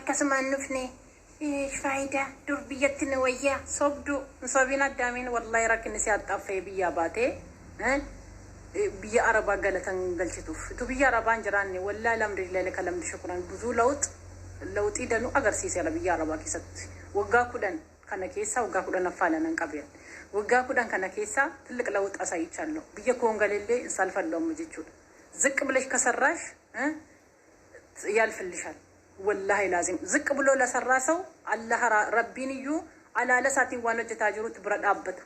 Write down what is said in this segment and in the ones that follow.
Akkasumaan dhufne faayidaa dur biyyatti nu wayyaa. Sobdu hin sobiin addaamiin, wallahi rakkinni si haxxaaffee biyyaa baatee biyya Arabaa galatan galchituuf. Itu biyya Arabaa hin jiraanne, wallahi alhamdulillah laka lamdi shukuran, ብዙ ለውጥ lawxii danuu agarsiiseera biyya Arabaa keessatti. Waggaa 10 kana keessa, waggaa 10ffaa lanan qabeen. Waggaa 10 kana keessa ትልቅ ለውጥ አሳይቻለሁ። Biyya koon galellee hin saalfadhu amma jechuudha. ዝቅ ብለሽ ከሰራሽ ያልፍልሻል። ወላሂ ላዚም ዝቅ ብሎ ለሰራ ሰው አላህ rabbiin iyyuu alaala isaatiin waan hojjetaa jirutti bira dhaabbata.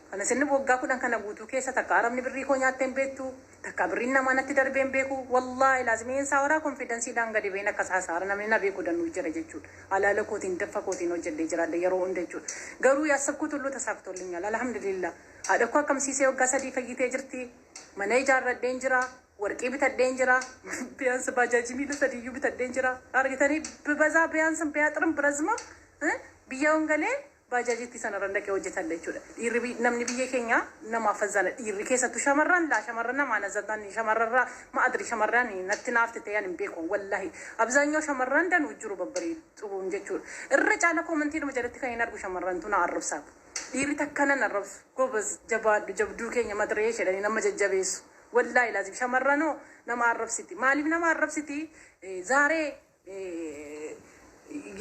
Kana sinni waggaa 10 kana guutuu keessa takka arabni birrii koo nyaattee hin beektu, takka birriin namaa natti darbee hin beeku. Wallaahi laazim een saawaraa confidenceiidhaan gadi ba'een akkas hasaara namni na beeku danuu jira jechuudha. Alaala kootiin, daffa kootiin hojjedhee jiraadha yeroo hunda jechuudha. Garuu ያሰብኩት ሁሉ ተሳክቶልኛል. Alhamdulillah. Haadha koo akkamsiisee waggaa 3 fayyitee jirti. Mana ijaarradheen jira. Warqii bitadheen jira. ቢያንስ baajaajii miila sadiyyuu bitadheen jira. Argitanii, በዛ ቢያንስም ቢያጥርም ቢረዝምም biyya galee baajaajiitti sanarra dhaqee hojjetadha jechuudha. Dhiirri, namni biyya keenya namaaf azzana, dhiirri keessattuu shamarran laa, shamarran namaan azzantan, shamarrarraa ma'adri shamarran natti naafti ta'an hin beeku wallahi. አብዛኛው shamarran danuu jiru babbareeduun jechuudha. Irra caala commentiidhuma jalatti kan hin argu shamarrantu na arrabsaaf. Dhiirri takka nan arrabsu, "Gobaz, jabaadhu, jabduu keenya, madiree" jedhanii nama jajjabeessu. Wallahi laazim shamarranoo nama arrabsiti. Maaliif nama arrabsiti? ዛሬ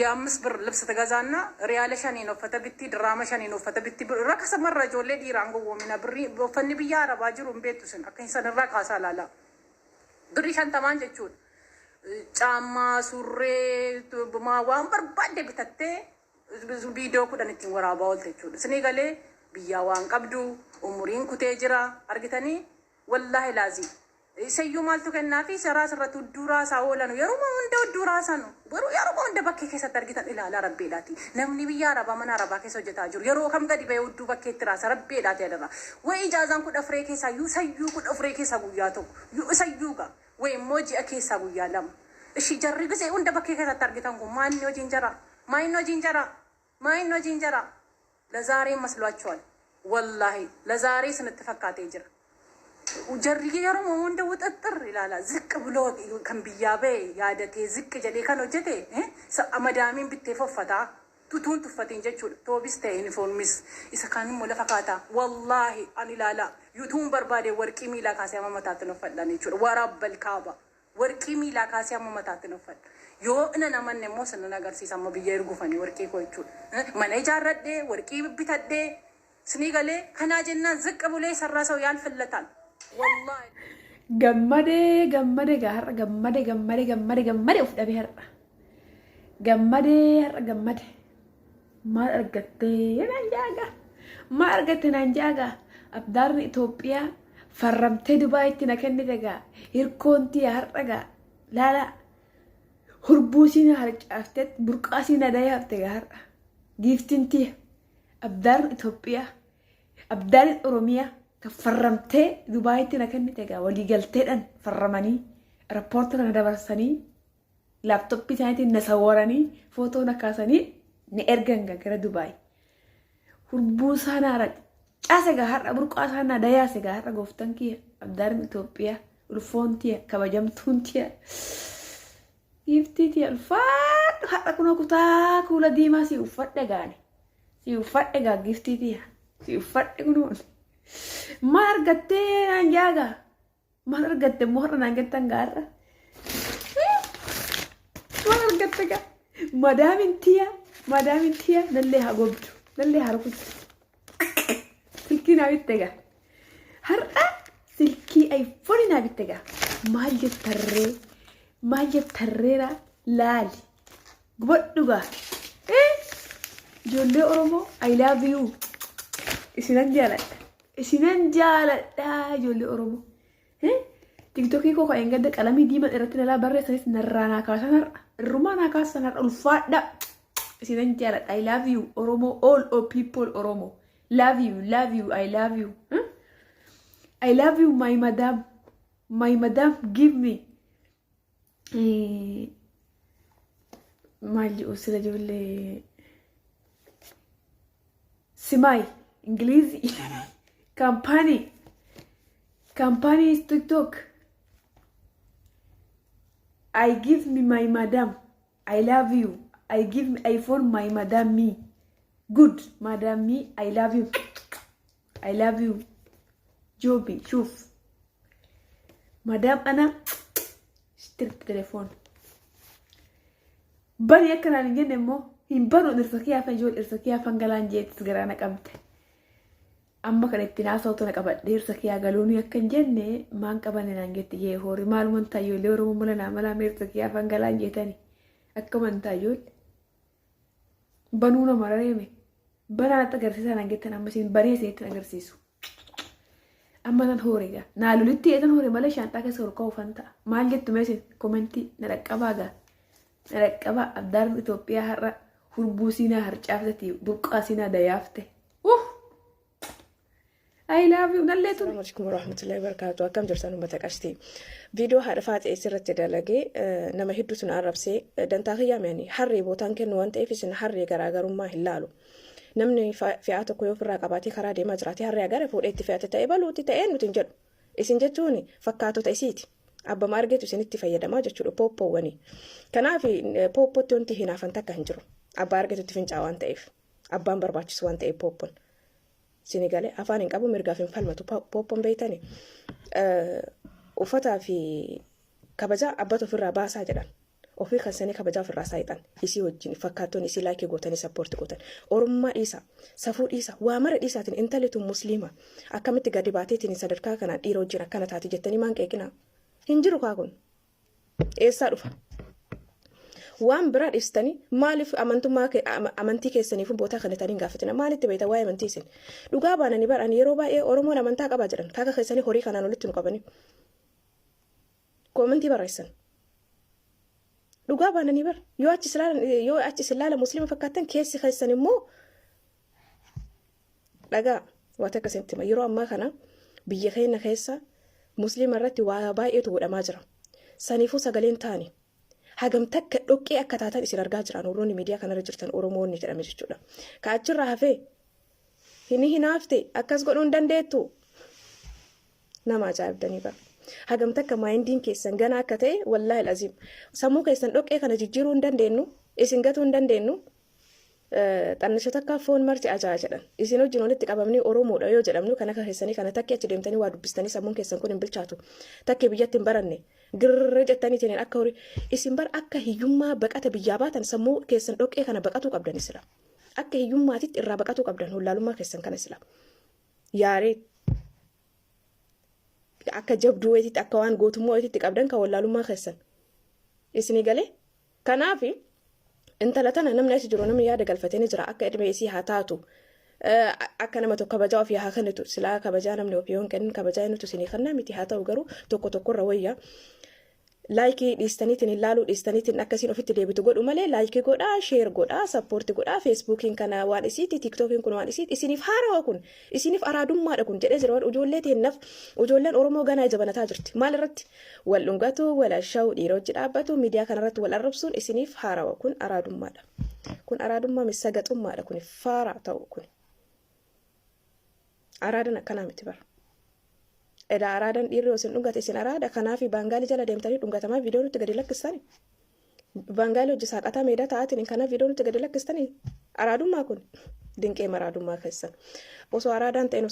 የ5 ብር ልብስ ትገዛና riyaala 5n uffata bitti, diraama 5n uffata bitti. Rakasa marra ijoollee dhiiraan gowwoomina. Birrii uffanni biyya Arabaa jiru hin beektu sin akka isan irraa kaasaa laala. Birrii 50n jechuudha. Caammaa, surree, waan barbaadde bitattee viidiyoo 10 ittiin waraabaa oolte jechuudha. Isinii galee biyyaa waan qabdu umuriin kutee jira argitanii, wallaahi laazim. Isayyuu maaltu kennaafi seraa asirratti hudduu raasaa oolanu, yeroo hunda hudduu raasanu, garuu yeroo hunda bakkee keessatti argitan ilaalaa rabbeedhaati. Namni biyya Arabaa mana Arabaa keessa hojjetaa jiru yeroo kam gadi bahee hudduu bakkeetti raasa? Rabbeedhaati adarra. Wayi ijaazaan kudha firee keessaa yuu sayyuu 14 keessaa guyyaa 1 yuu isayyuu gaa wayi immoo ji'a keessaa guyyaa 2. Ishi jarri gisee hunda bakkee keessatti argitan kun maanni hojiin jara? Maanni hojiin jara? Maanni hojiin jara? ለዛሬ መስሏቸዋል። ወላሂ ለዛሬ ስንት fakkaatee jira. Jarri yeroo hunda wuxaxxir ilaala, ዝቅ ብሎ kan biyyaa ba'e yaadatee ዝቅ jedhee kan hojjete madaamiin bittee foffataa tutuun tuffatiin jechuudha. Toobis ta'e yuunifoormis isa kaan immoo lafa kaataa. Wallaahi an ilaala yuutuun barbaade warqii miilaa kaasee amma mataatti uffadhan jechuudha. Warabbal kaaba, warqii miilaa kaasee amma mataatti uffadha. Yoo ina namanne immoo sinan agarsiisa amma biyya ergufanii warqii koo jechuudha. Mana ijaarradhee, warqii bitadhee, sinii galee kanaa jennaan ዝቅ ብሎ የሰራ ሰው ያልፍለታል። ወላሂ። Gammadee, gammadee gaa har'a, gammadee, gammadee, gammadee, gammadee of dhabee har'a. Gammadee har'a, gammade. Maal argattee naan jaagaa? Maal argatte naan jaagaa? Abdaarni Itoophiyaa farramtee Dubaayitti na kennite gaa. Hirkoon tiyya har'a gaa. Laala, hurbuu siin harcaaftee burqaa siin adayee hafte gaa har'a. Giiftiin tiyya abdaarni Itoophiyaa, abdaarni Oromiyaa kan farramtee Dubaayitti na kennite egaa waliigalteedhaan farramanii, airporta kana dabarsanii, laptopii isaaniitiin na sawwaranii, footoo na kaasanii ni ergan gara Dubaay. Hurbuu isaa caase gaa har'a, burqaa isaa na dayaase gaa har'a gooftaan kiyya abdaarni Itoophiyaa, ulfoon tiyya, kabajamtuun tiyya, giiftii tiyya, ulfaadhu. Har'a kunoo kutaa kuula diimaa si uffadhe gaani, si uffadhe gaa, giiftii tiyya, si uffadhe kunoo. Maal argattee naan jaagaa? Maal argatte immoo har'a naan jettan gaa har'a? Maal argatte gaa? Madaamin tiyya, madaamin tiyya nallee haa gobdu, nallee haa rukuttu. Silkii naa bitte gaa. Har'a silkii iPhone naa bitte gaa. Maal jettarree? Maal jettarreera? Laali. Gubadhu gaa. Ijoollee Oromoo, I love you. Isinan jaaladha. Isinan jaaladha, ijoollee Oromoo. TikTokii koo kan gadda qalamii diimaan irratti nalaa barreessanis narraa naa kaasan har'a. Irrumaa naa kaasan har'a, ulfaadha. Isinan jaaladha. I love you Oromoo, all of people Oromoo. Love you, love you, I love you. I love you, my madam. My madam give me. Maal jedhu sila ijoollee? Simaay Ingilizii company, company is TikTok. I give me my madam. I love you. I give iPhone my madam me. Good madam me. I love you. I love you. Jobi شوف madam أنا اشتريت تليفون. Bani akkanaan hin jenne immoo hin banu dhirsa kiyyaa afaan ijoollee dhirsa kiyyaa afaan galaan jeettis garaa na qabde. Amma kan ittiin haasawtu na qabadhe dhirsa kiyyaa galuun akka hin jenne maan qabanne naan jetti jee hoori maaluman taayyoollee Oromoo mala naa malaa dhirsa kiyyaa afaan galaan jeetani akkaman taayyoollee. Banuu nama reeme banaa natti agarsiisaa naan jettan amma isin banee isinitti agarsiisu. Amma nan hoore gaa naa lolitti eetan hoore malee shaanxaa keessa ol ka'uufan ta'a. Maal jettu mee isin comment na dhaqqabaa gaa. Na dhaqqabaa abdaarri Itoophiyaa har'a hurbuu siinaa harcaafteti burqaa siinaa dayaafte. I love you nallee ture. السلام عليكم ورحمة الله وبركاته. Akkam jirtan uummata qashtii? Viidiyoo haadha faaxee sirratti dalagee nama hedduutu na arrabsee dantaa kiyyaa mi'anii harree bootaan kennu waan ta'eef isin harree garaagarummaa hin laalu. Namni fe'aa tokko yoo ofirraa qabaatee karaa deemaa jiraate harree agare fuudhee itti fe'ate ta'ee baluutti ta'ee nuti hin jedhu. Isin jechuun fakkaatota isiiti. Abbama argeetu isinitti fayyadamaa jechuudha pooppoowwanii. Kanaaf pooppootti wanti hinaafan takka hin jiru. Abbaa argeetutti fincaa'aa waan ta'eef. Abbaan barbaachisu waan ta'eef pooppoon. Sini galee afaan hin qabu, mirgaaf hin falmatu pooppoon beeytani. Uffataa fi kabajaa abbatu ofirraa baasaa jedhan. Ofii kan sanii kabajaa ofirraa saayixan. Isii wajjin fakkaattoon isii like gootanii support gootan. Oromummaa dhiisa, safuu dhiisa, waa mara dhiisaatiin intalli tun musliima. Akkamitti gadi baateetiin sadarkaa kanaan dhiira wajjin akkana taati jettanii maan qeeqinaa? Hin jiru kaa kun. Eessaa dhufa? Waan biraa dhiistanii maaliif amantummaa amantii keessaniif bootaa kanatanii hin gaafatina? Maalitti beekta waa'ee amantii isin? Dhugaa baananii bar'an yeroo baay'ee Oromoon amantaa qabaa jedhan kaaka keessanii horii kanaan walitti nu qabanii. Comment barreessan. Dhugaa baananii bar yoo achi ilaala musliima fakkaattan keessi keessan immoo dhagaa waan akkasitti hima. Yeroo ammaa kana biyya keenya keessa musliima irratti waa baay'eetu godhamaa jira. Saniifuu sagaleen taani. Hagam takka dhoqqee akka taatan isin argaa jiran warroonni miidiyaa kanarra jirtan Oromoonni jedhame jechuudha. Ka achirraa hafee hini hinaafte akkas godhuu hin dandeettu. Nama ajaa'ibdanii bara. Hagam takka mindiin keessan gana akka ta'e والله العظيم sammuu keessan dhoqqee kana jijjiiruu hin dandeenyu, isin gatuu hin dandeenyu. Xannasha takka foon marti ajaa'a jedhan. Isin wajjin walitti qabamnee Oromoodha yoo jedhamnu kan akka keessanii kana takkee achi deemtanii waa dubbistanii sammuun keessan kun hin bilchaatu. Takkee biyyatti hin baranne. Girree jettanii akka horii isin bar akka hiyyummaa baqata biyyaa baatan sammuu keessan dhoqqee kana baqatuu qabdan sila. Akka hiyyummaatitti irraa baqatuu qabdan hollaalummaa keessan kana sila. Yaaree akka jabduu wayiitti akka waan gootummaa wayiitti qabdan kan wallaalummaa keessan. Isinii galee? Kanaaf intala tana namni achi jiru namni yaada galfatee ni jira akka ilma isii haa taatu. Akka nama tokko kabajaa ofii haa kennitu, silaa kabajaa namni ofii yoo hin kennin kabajaa inni isinii kennaa miti, haa ta'u garuu tokko tokkorra wayya. Like dhiistaniitiin ilaaluu dhiistaniitiin akkasiin ofitti deebitu godhu malee like godhaa, share godhaa, support godhaa. Facebookiin kana waan isiiti, TikTokiin kun waan isiiti, isiniif haarawa kun, isiniif araadummaadha kun jedhee jira. Ijoollee teennaaf ijoolleen Oromoo ganaa jabanataa jirti. Maal irratti wal dhungatu, wal ashawu, dhiira hojii dhaabbatu, miidiyaa kanarratti wal arrabsuun isiniif haarawa kun, araadummaadha kun, araadummaa misagaxummaadha kun, faara ta'u kun. Araadan akkanaa miti bara. Edaa araadan dhiirri osoo hin dhungate isin araada kanaafi baangaalii jala deemtanii dhungatamaa viidiyoo nutti gadi lakkistani. Baangaalii hojii saaqataa meedaa ta'aatiin kanaaf viidiyoo nutti gadi lakkistanii araadummaa kun dinqee maraadummaa keessan. Osoo araadaan ta'in.